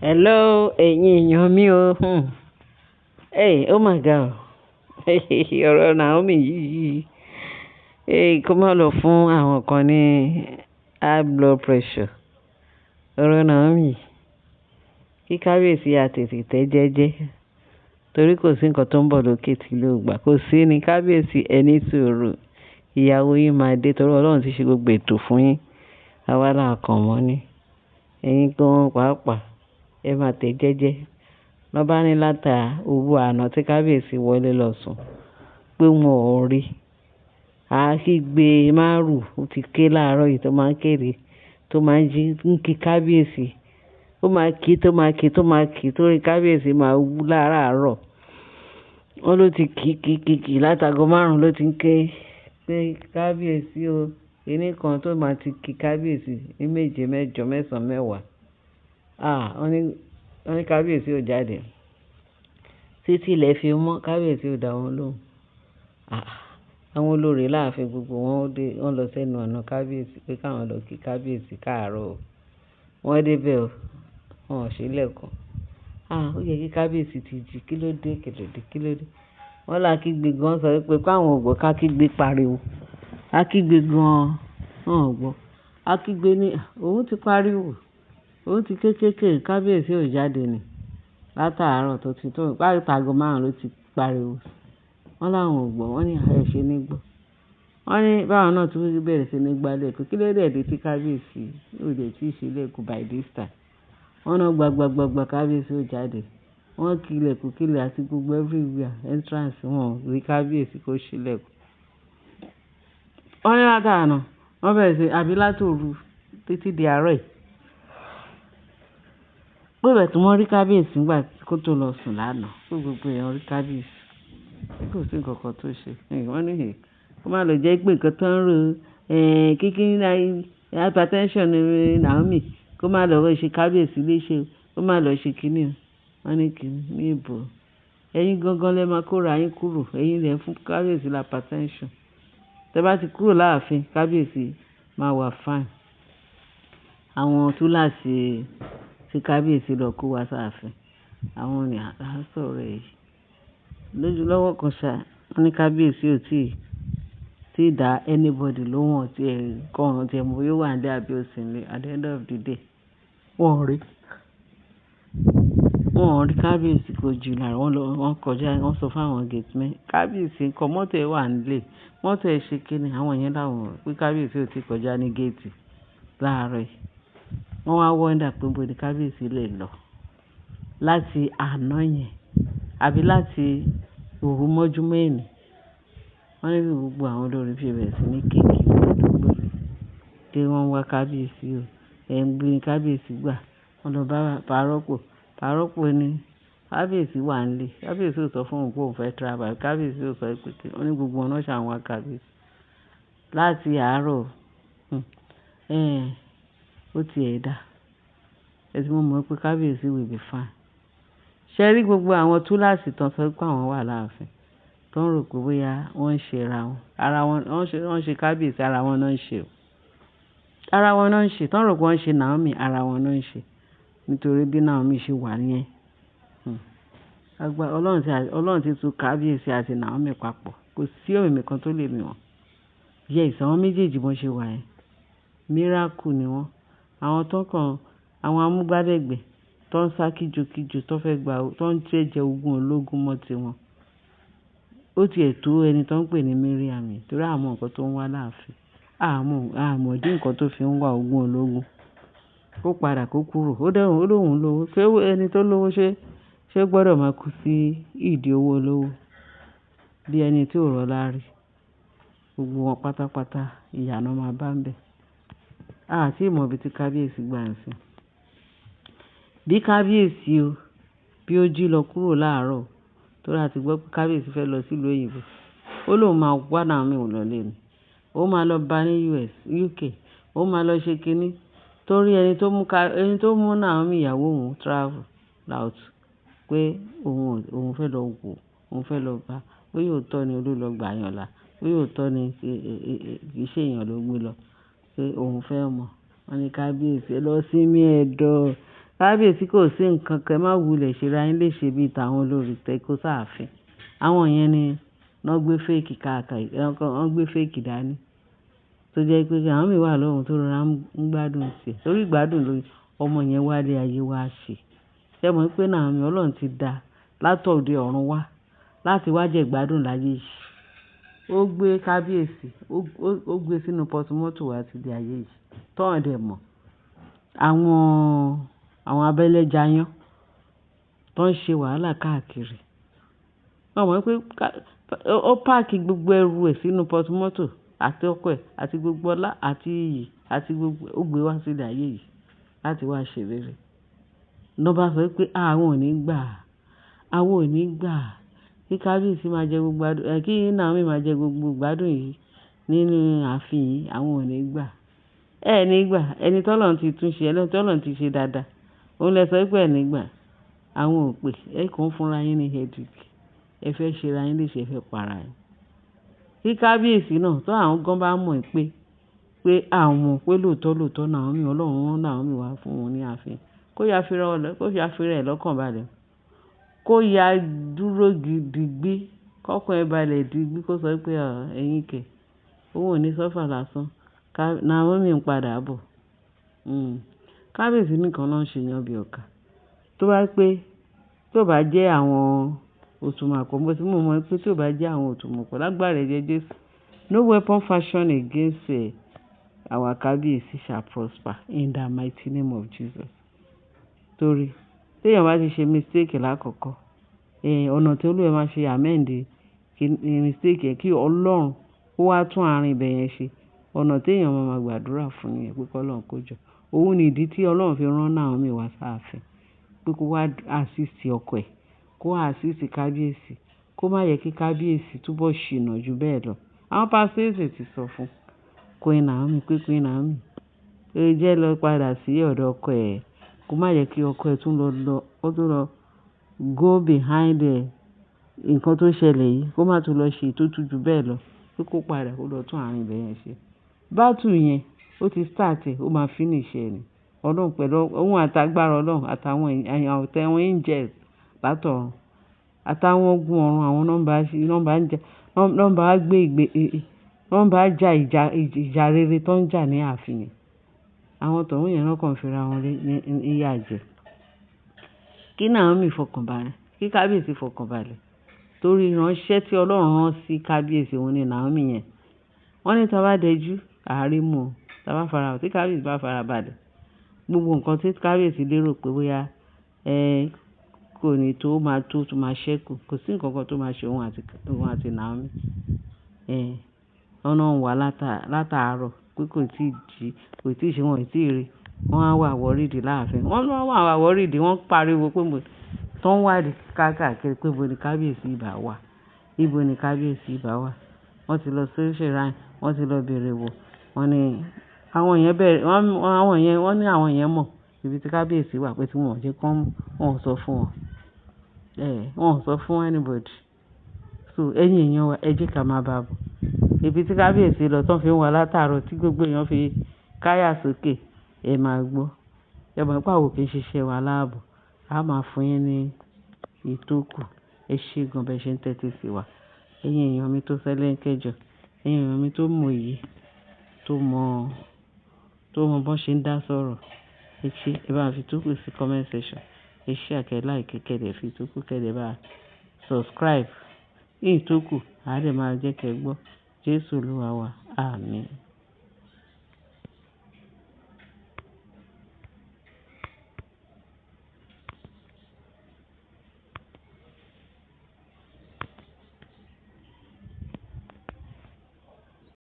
Hello, ẹ̀yin èèyàn mi o. Hey, oh my God. Ọ̀rọ̀ Naomi yìí, hey, kó má lọ fún àwọn kan ní high blood pressure. Ọ̀rọ̀ Naomi, kí kábíyèsí á tètè tẹ́ jẹ́jẹ́, torí kò sí nǹkan tó ń bọ̀ lókè tí ilé ò gbà. Kò sí ní kábíyèsí ẹni sùúrù. Ìyàwó yín máa dé torí Ọlọ́run ti ṣe gbogbo ètò fún yín. Àwa là kàn mọ́ ni. Ẹ̀yin gan pàápàá, ẹ máa tẹ́ jẹ́jẹ́. Lọ bá ní láta òru àná tí kábíyèsí wọlé lọ sùn pé wọn ò rí. A kígbe márùn-ún ó ti ké láàárọ̀ yìí tó máa ń kéde, tó máa ń jí ń kí kábíyèsí. Ó máa kí tó máa kí tó máa kí torí kábíyèsí máa wú láàárọ̀. Wọ́n ló ti kí kí kí kí látago márùn-ún ló ti ń ké pé kábíyèsí o. Kíní kan tó máa ti kí kábíyèsí ní méje, mẹ́jọ, mẹ́sàn-án, mẹ́wàá. Ah, wọ́n ní kábíyèsí ò jáde. Títí ilẹ̀ fi mọ́, kábíyèsí ò dá wọn lóhùn. Ah, àwọn olórí láàfin gbogbo wọn dé, wọ́n lọ sẹ́nu ọ̀nà kábíyèsí pé káwọn lọ kí kábíyèsí káàárọ̀ o. Wọ́n dé bẹ̀ o, wọ́n ò ṣílẹ̀kùn. Ah, ó yẹ kí kábíyèsí ti jí. Kí ló dé? Kí ló dé? Kí ló dé? Wọ́n lá kígbe gan sọ wípé káwọn ò gbọ́ ká kígbe pariwo. A kígbe gan, wọ́n ò gbọ́. A kígbe ní, òun ti pariwo. Òun ti ké ké ké, kábíyèsí ò jáde ni. Látàárọ̀ tó ti tó, láti ago márùn-ún ló ti pariwo. Wọ́n láwọn ò gbọ́, wọ́n ní ẹ ṣe ní gbọ́. Wọ́n ní báwọn náà tún bẹ̀rẹ̀ sí ní gbálẹ̀kùn. Kí ló dé dé tí kábíyèsí ò dé tí ì ṣílẹ̀kùn by this time? Wọ́n náà gba gba gba gba kábíyèsí ò jáde. Wọ́n kí ilẹ̀kùn kílẹ̀ àti gbogbo everywhere entrance wọ́n ò rí kábíyèsí kó ṣílẹ̀kùn. Wọ́n ní látàná, wọ́n bẹ̀rẹ̀ sí, àbí láti òru títí di àárọ̀ yìí. Pé ìgbà tí wọ́n rí kábíyèsí nígbà kó tó lọ sùn lánàá, pé gbogbo èèyàn rí kábíyèsí. Kò sí nǹkan kan tó ṣe. Wọ́n ní, kó má lọ jẹ́ pé nǹkan tó ń ro, kíkí hypertension Naomi, kó má lọ ṣe kábíyèsí léṣe, kó má lọ ṣe kíní o. Wọ́n ní kíní ní ìbò. Ẹ̀yin gangan lẹ máa kó ra yín kúrò. Ẹ̀yin lẹ ń fún kábíyèsí hypertension. Tẹ bá ti kúrò láàfin, kábíyèsí máa wà fine. Àwọn túláàsì tí kábíyèsí lọ kó wá sáàfin. Àwọn ni à ń sọ̀rọ̀ èyí. Lójú lọ́wọ́ kan ṣá, wọ́n ní kábíyèsí ò tí ì dá anybody lóhùn, tí ẹ kọ́, tí ẹ mọ̀ bóyá ó wà nílé àbí ó sì nílé. At the end of the day, wọ́n ò rí. Wọ́n ò rí kábíyèsí kó jí lára. Wọ́n lọ, wọ́n kọjá, wọ́n sọ fún àwọn gate men. Kábíyèsí ńkọ́ mọ́tò ẹ wà nílé. Mọ́tò ẹ ṣe kíni? Àwọn yẹn láwọn pé kábíyèsí ò tí kọjá ní gate láàárọ̀ yìí. Wọ́n wá wonder pé níbo ni kábíyèsí lè lọ láti àná yẹn àbí láti òru mọ́júmọ́ èní. Wọ́n ní bí gbogbo àwọn olórí fi bẹ̀rẹ̀ sí ní ké kiri àdúgbò pé wọ́n ń wá kábíyèsí o. Ẹ̀ ń gbé kábíyèsí gbà. Wọ́n lọ bá pàrọ́pò. Pàrọ́pò ní kábíyèsí wà nílé. Kábíyèsí ò sọ fún òun pé òun fẹ́ travel. Kábíyèsí ò sọ pé kí. Wọ́n ní gbogbo wọn náà ṣà ń wá kábíyèsí. Láti àárọ̀, ó ti ẹ̀ dá. Ẹ ti mọ̀ pé kábíyèsí will be fine. Ṣé rí gbogbo àwọn túláàsì tó ń sọ pé àwọn wà láàfin, tó ń rò pé bóyá wọ́n ń ṣe ara wọn. Ara wọn, wọ́n ń ṣe kábíyèsí, ara wọn náà ń ṣe o. Ara wọn náà ń ṣe. Tó ń rò pé wọ́n ń ṣe Naomi, ara wọn náà ń ṣe. Nítorí bí Naomi ṣe wà níyẹn. Ọlọ́run ti tú kábíyèsí àti Naomi papọ̀. Kò sí òmìnir kan tó lè mì wọ́n. Yes, àwọn méjèèjì bọ́n ṣe wà yẹn. Miracle ni wọ́n. Àwọn tó kàn, àwọn amúgbálẹ́gbẹ̀ẹ́ tó ń sá kíjokíjo, tó fẹ́ gba, tó ń fẹ́ jẹ ogún ológun mọ́ ti wọn. Ó ti ẹ̀ tó ẹni tó ń pè ní Mariam torí a mọ nǹkan tó ń wá láàfin. A mọ̀ ìdí nǹkan tó fi ń wá ogún ológun. Kó padà kó kúrò. Ó dẹ̀, ó lóhùn lówó. Ṣé ẹni tó lówó ṣé ó gbọdọ̀ máa kú sí ìdí owó olówó bí ẹni tí ò rọ́lá rí? Gbogbo wọn pátápátá ìyà náà máa bá ń bẹ̀. A tí mọ̀ ibi tí kábíyèsí gbà ń sìn. Bí kábíyèsí o, bí ó jí lọ kúrò láàárọ̀ torí a ti gbọ́ pé kábíyèsí fẹ́ lọ sí ìlú òyìnbó. Ó lóhùn máa wá Naomi lọlé ni. Ó máa lọ bá ní US, UK. Ó máa lọ ṣe kíní. Torí ẹni tó mú Naomi ìyàwó òun travel out pé òun fẹ́ lọ wò, òun fẹ́ lọ bá. Bóyá òótọ́ ni olú lọ gbà yàn là. Bóyá òótọ́ ni kì í ṣe èèyàn ló gbé lọ. Pé òun fẹ́ mọ̀. Wọ́n ní kábíyèsí ẹ lọ sinmi ẹ̀dọ̀. Kábíyèsí kò sí nǹkan kan, ẹ má wulẹ̀ ṣe ra yín léṣe bí i tàwọn olórí tẹ kó sáàfin. Àwọn yẹn ni wọ́n gbé fake káàkiri, wọ́n gbé fake dání. Tó jẹ́ pé Naomi wà lọ́hùn tó rọra ń gbádùn tiẹ̀. Torí ìgbádùn ló ọmọ yẹn wá lé ayé wá ṣe. Ṣé ẹ mọ̀ pé Naomi Ọlọ́run ti dá látọ̀dọ̀ ọ̀run wá láti wá jẹ ìgbádùn láyé yìí. Ó gbé kábíyèsí, ó gbé sínú pọtumọ́tò wá sí ilé ayé yìí. Tọ́ dẹ̀ mọ̀. Àwọn, àwọn abẹ́lẹ̀ jayán tó ń ṣe wàhálà káàkiri. Wọ́n mọ̀ pé ó páàkì gbogbo ẹrù ẹ̀ sínú pọtumọ́tò àti ọkọ ẹ̀ àti gbogbo ọlá àti iyì àti gbogbo ó gbé wá sí ilé ayé yìí láti wá ṣe rere. Lọ́ bá sọ wípé àwọn ò ní gbà, àwọn ò ní gbà kí kábíyèsí máa jẹ gbogbo gbádùn, kí Naomi máa jẹ gbogbo ìgbádùn yìí nínú ààfin yìí, àwọn ò ní gbà. Ẹ ní gbà, ẹni tí Ọlọ́run ti tún ṣe, ẹni tí Ọlọ́run ti ṣe dáadáa. Òun lẹ sọ wípé ẹ ní gbà. Àwọn ò pè, ẹ kàn ń fúnra yín ní headache. Ẹ fẹ́ ṣe ra yín léṣe, ẹ fẹ́ para yín. Kí kábíyèsí náà tó àwọn gan bá mọ̀ pé, pé àwọn pé lóòótọ́ lóòótọ́ Naomi Ọlọ́run rán Naomi wá fún òun ní ààfin. Kó ya fi rẹ, kó ya fi rẹ̀ lọ́kàn balẹ̀. Kó ya dúró gidigbí, kọ́kàn ẹ balẹ̀ digbí kó sọ wípé ẹ̀yin kẹ̀, òun ò ní suffer lásán. Naomi ń padà bọ̀. Kábíyèsí nìkan ló ń ṣe yan bí ọkà. Tó bá pé, tó bá jẹ́ àwọn òtùmọ̀pọ̀, mo tí mo mọ̀ pé tó bá jẹ́ àwọn òtùmọ̀pọ̀ lágbára ẹ̀jẹ̀ Jésù. No weapon fashioned against our kábíyèsí shall prosper in the mighty name of Jesus. Torí tí èèyàn bá ti ṣe mistake lákọ̀ọ̀kọ́, ọ̀nà tí Olúwa máa ṣe amend mistake yẹn kí Ọlọ́run ó wá tún àárín ibẹ̀ yẹn ṣe. Ọ̀nà tí èèyàn máa ma gbàdúrà fún ni pé kí Ọlọ́run kó jọ. Òun ni ìdí tí Ọlọ́run fi rán Naomi wá sáàfin. Pé kó wá assist ọkọ ẹ̀, kó wá assist kábíyèsí, kó má yẹ kí kábíyèsí túbọ̀ ṣìnà ju bẹ́ẹ̀ lọ. Àwọn pastors ti sọ fún Queen Naomi pé Queen Naomi, ó jẹ́ lọ padà sí ọ̀dọ̀ ọkọ ẹ̀. Kó má yẹ kí ọkọ ẹ̀ tún lọ lọ, kó tún lọ go behind nǹkan tó ṣẹlẹ̀ yìí, kó má tún lọ ṣe tó tún ju bẹ́ẹ̀ lọ. Pé kó padà kó lọ tún àárín ibẹ̀ yẹn ṣe. Battle yẹn ó ti start ẹ̀, ó máa finish ẹ̀ ni. Ọlọ́run pẹ̀lú òun àtàgbàrá Ọlọ́run àtàwọn àtàwọn angels látọ̀run àtàwọn ogun ọ̀run àwọn náà ń bá ṣe, náà ń bá ń jà, náà ń bá gbé ìgbé, náà ń bá jà ìjà, ìjà rere tó ń jà ní ààfin yẹn. Àwọn tọ̀ún yẹn náà kàn fi ra wọn ní ìyà jẹ. Kí Naomi fọkàn balẹ̀, kí kábíyèsí fọkàn balẹ̀. Torí ìránṣẹ́ tí Ọlọ́run rán sí kábíyèsí òun ni Naomi yẹn. Wọ́n ní tí a bá dẹjú, àárí mú o. Tí a bá fara, tí kábíyèsí bá fara balẹ̀, gbogbo nǹkan tí kábíyèsí lérò pé bóyá, kò ní tó máa tó, tó máa ṣẹ́kù. Kò sí nǹkan kan tó máa ṣe òun àti Naomi. Wọ́n náà ń wà látàárọ̀ pé kò tíì jí, kò tíì ṣe, wọ́n ò tí ì rí. Wọ́n á wà worried láàfin. Wọ́n náà wà worried, wọ́n pariwo pé mo, tó ń wádìí káàkiri pé ibo ni kábíyèsí ìbá wà. Ibo ni kábíyèsí ìbá wà. Wọ́n ti lọ sí shrine, wọ́n ti lọ bèrè wò. Wọ́n ní àwọn yẹn bẹ̀rẹ̀, wọ́n, àwọn yẹn, wọ́n ní àwọn yẹn mọ̀ ibi tí kábíyèsí wà pé tí wọ́n ò jẹ́ kí wọ́n, wọ́n ò sọ fún wọn. Wọ́n ò sọ fún anybody. So ẹ̀yin èèyàn wa, ẹ jẹ́ ká máa bá bọ̀. Ibi tí kábíyèsí lọ tó fi ń wá látàárọ̀ tí gbogbo èèyàn fi káyà sókè, ẹ máa gbọ́. Ẹ mọ̀ pé àwa ò kí ń ṣiṣẹ́ wa láàbò. A máa fún yín ní ìtókù. Ẹ ṣé gan bí ẹ ṣe ń tẹ́tí sí wa. Ẹ̀yin èèyàn mi tó sẹ́lẹ̀ ń kẹjọ. Ẹ̀yin èèyàn mi tó mọ òye, tó mọ bó ṣe ń dá sọ̀rọ̀. Ẹ ṣé, ẹ bá fi ìtókù sí comment section. Ẹ share, kẹ́ like, kẹ́ dẹ̀ fi ìtókù, kẹ́ dẹ̀ bá subscribe. Ní ìtókù, a lè máa jẹ́ kí ẹ gbọ́. Jésù Olúwa wa. Àmín.